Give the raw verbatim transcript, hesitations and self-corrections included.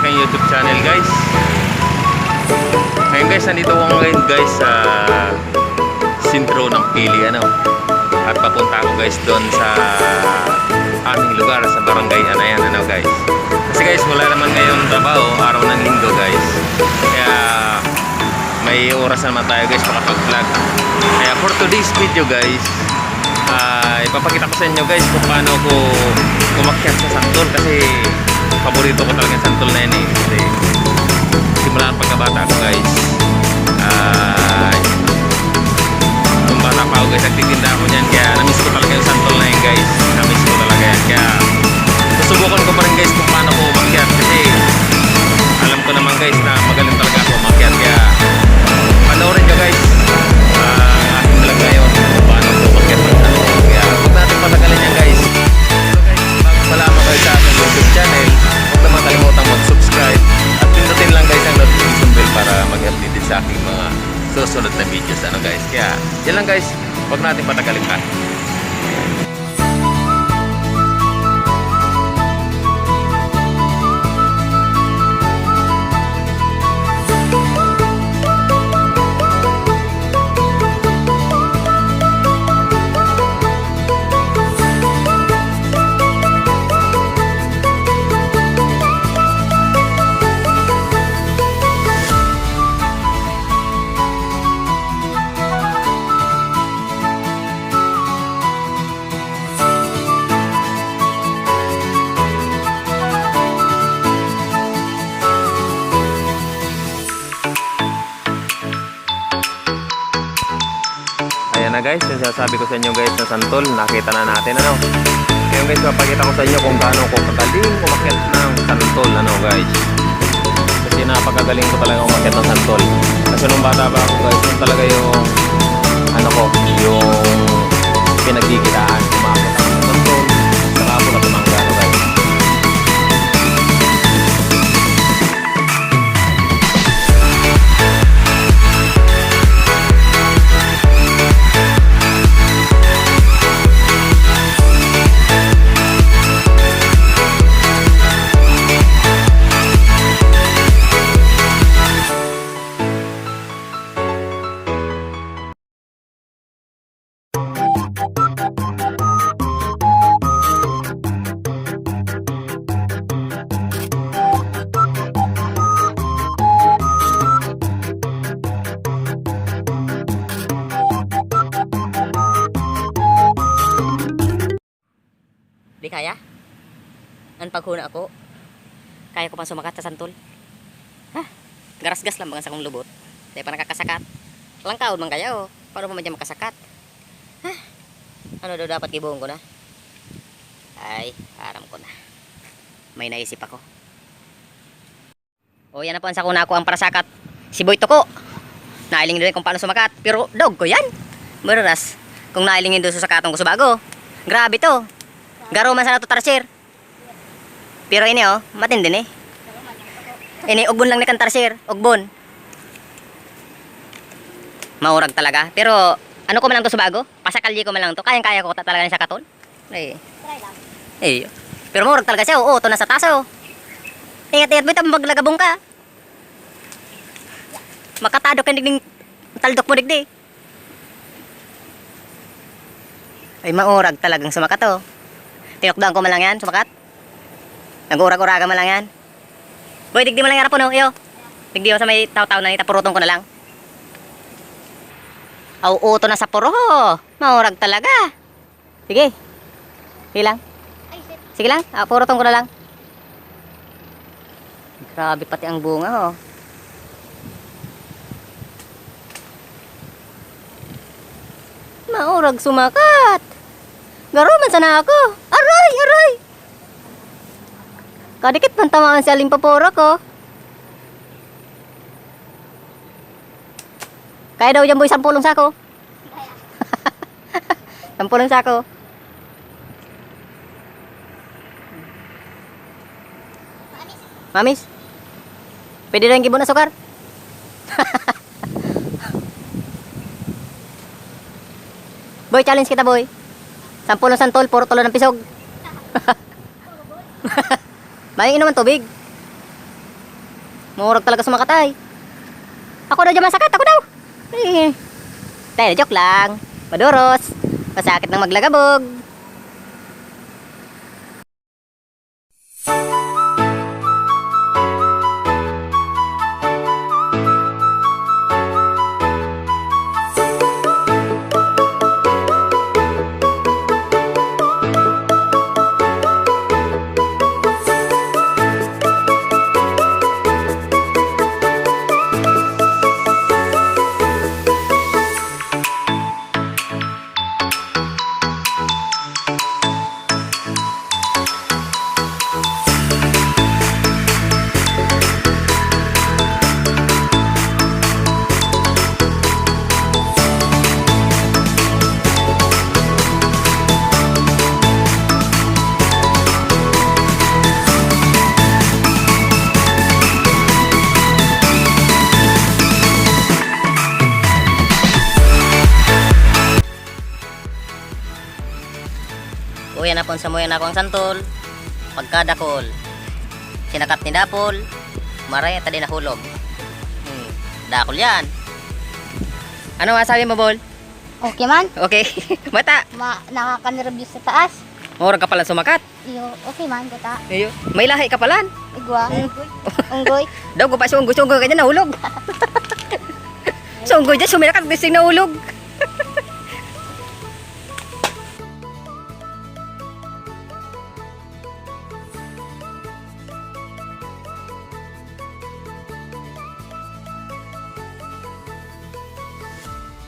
Ang YouTube channel, guys. Ngayon, guys, nandito ako ngayon, guys, sa sentro ng Pili, ano. At papunta ako, guys, doon sa aming lugar, sa Barangay Anayan, ano, guys. Kasi, guys, wala naman ngayon trabaho, araw ng linggo, guys. Kaya may oras naman tayo, guys, makapag-vlog. Kaya for today's video, guys, ah, ipapakita ko sa inyo, guys, kung paano ko umakyat sa santol kasi paborito ko talaga yung santol na yan eh. Kasi simula ng pagkabata ko, guys, ah, nung bata pa ako, guys, nagtitinda ako niyan. Kaya na-miss ko talaga yung santol na yan, guys. Na-miss ko talaga yan. Kaya susubukan ko pa rin, guys, kung paano ko umakyat kasi alam ko naman, guys, na magaling talaga ako umakyat. Kaya panoorin nyo, guys, ah, ang aking vlog ngayon kung paano ko umakyat ng santol. Kaya huwag natin patagalin yan, guys. So, guys, bago pala kayo sa aking YouTube channel, huwag naman kalimutang mag-subscribe at pindutin lang, guys, ang notification bell para mag-update din sa aking mga susunod na videos. Ano, guys? Kaya yan lang, guys. Huwag natin patagalin pa. Ayan na, guys, yung sinasabi ko sa inyo, guys, na santol, nakita na natin, ano. Ngayon, guys, papakita ko sa inyo kung gaano ko kagaling umakyat ng santol, ano, guys. Kasi napakagaling ko talaga umakyat ng santol. Kasi nung bata pa ako, guys, yun talaga yung, ano ko, yung pinagkikitaan, umakyat ako ng santol, saka ako natumangga, ano, guys. Di kaya? An paghuna ako, kaya ko pang sumakat sa santol. Ha? Garasgas lang baga sakong lubot. Dai pa nakakasakat. Langkaon man kaya, oh. Paano pa man diyan makasakat? Ha? Ano daw dapat gibohon ko na? Ay, aram ko na. May naisip ako. O, yan na po ang sakuna ko, ang parasakat. Si Boy Tuko. Nailing din kung paano sumakat. Pero dog ko yan. Mararas. Kung nailing yun doon sa sakatong ko sa bago. Grabe to. Garo man sana to, tarsier. Pero ini, oh, matindi ni. Ini, ugbon lang ni kan tarsier. Ugbon. Maurag talaga. Pero, ano ko man lang to sa bago? Pasakalye ko man lang to. Kayang-kaya ko ta-, talaga ni sakaton. Ay. Try lang. Ay. Pero murag talaga siya, oo, to nasa taas, oh. Ingat-ingat mo ito, maglagabong ka. Makatadok ka digding taldok mo digdi. Ay, maurag talagang sumakat, oh. Tinukdaan ko man lang yan, sumakat. Nag-urag-uraga man lang yan. Boy, digdi man lang yarapon, oh, iyo. Digdi, oh, sa may taw-taw na nita, puruton ko na lang. Aw, uto na sa puro, oh. Maurag talaga. Sige. Sige lang. Ay, shit. Sige lang. Ah, puruton ko na lang. Grabe pati ang bunga, oh. Maurag sumakat. Garo man sana ako. Aray, aray. Kadikit man tamaan si Aling Papora ko. Kaya daw dyan, boy, sampulong sako. Sampulong sako. Mamis? Pwede daw yung gibon na sukar? Boy, challenge kita, boy. Sampulong santol, puro tulo ng pisog. May inuman tubig. Murag talaga sumakat ay. Ako daw dyan masakit, ako daw. Eh. Tayo, joke lang. Maduros. Masakit nang maglagabog. Uyan na pon samuya na akong santol. Pagkadakol. Sinakat ni Dapol. Maray, ta di nahulog. Hmm. Dakol yan. Ano masabi mo, Bol? Okay man. Okay. Mata. Ma, nakakanerbyos sa taas. Murag ka pala sumakat. Iyo, okay man, gata. Iyo. May lahi ka pala. Igwa. Hmm. Unggoy. Daw ko pa sa unggoy, sa unggoy ka dyan nahulog. Sa unggoy dyan, sumirakat, gising nahulog.